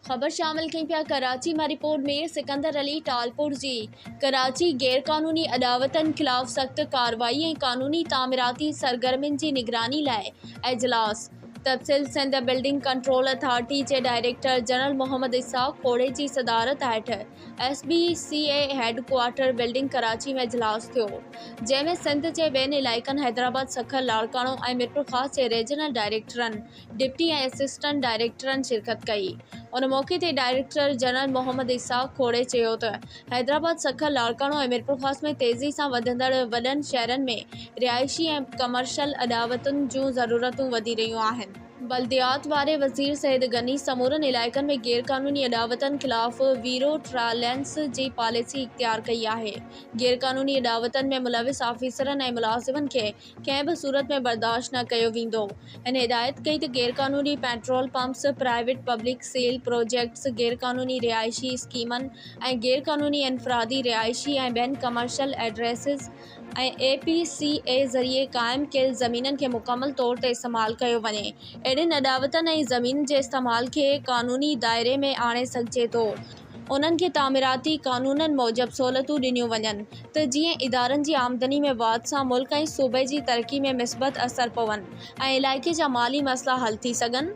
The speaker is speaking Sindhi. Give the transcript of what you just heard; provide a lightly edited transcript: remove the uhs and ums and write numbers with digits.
خبر شامل ڪيون پيا ڪراچي مان رپورٽ مير سڪندر علي ٽالپور جي ڪراچي غيرقانوني اڏاوتن خلاف سخت ڪارروائي ۽ قانوني تعميراتي سرگرمين جي نگراني لاء اجلاس تفصيل سنڌ بلڊنگ ڪنٽرول اٿارٽي جي ڊائريڪٽر جنرل محمد اسحاق کوڙي جي صدارت هيٺ S B C A headquarter building Karachi ۾ اجلاس ٿيو جنهن ۾ سنڌ جي ٻين علائقن حيدرآباد سکر لاڙڪاڻو ۽ ميرپورخاص جي ريجنل ڊائريڪٽرن ڊپٽي ۽ اسسٽنٽ ڊائريڪٽرن شرڪت ڪئي. ان موقعي تي ڊائريڪٽر جنرل محمد اسحاق کوڙي چيو ته حيدرآباد، سکر، لاڙڪاڻو ۽ ميرپورخاص ۾ تيزي سان وڌندڙ وڏن شهرن ۾ رهائشي ۽ ڪمرشل اڏاوتن جون ضرورتون وڌي رهيون آهن. بلديات واري وزير سيد غني سمورن علائقن ۾ غيرقانوني اڏاوتن خلاف ويرو ٽرالينس جي پاليسي اختيار ڪئي آهي، غيرقانوني اڏاوتن ۾ ملوث آفيسرن ۽ ملازمن کي ڪنهن به صورت ۾ برداشت نه ڪيو ويندو. هن هدايت ڪئي ته غيرقانوني petrol pumps, private public sale projects, غيرقانوني رهائشي اسڪيمن ۽ غيرقانوني انفرادي رهائشي ۽ ٻين commercial addresses ۽ A P C A ذريعي قائم ڪيل زمينن کي مڪمل طور تي استعمال ڪيو وڃي، اهڙين اڏاوتن ۽ زمين جي استعمال کي قانوني دائري ۾ آڻي سگهجي ٿو. انهن کي تعميراتي قانونن موجب سهولتون ڏنيون وڃن ته جيئن ادارن جي آمدني ۾ واڌ سان ملڪ ۽ صوبي جي ترقي ۾ مثبت اثر پون ۽ علائقي جا مالي مسئلا حل ٿي سگهن.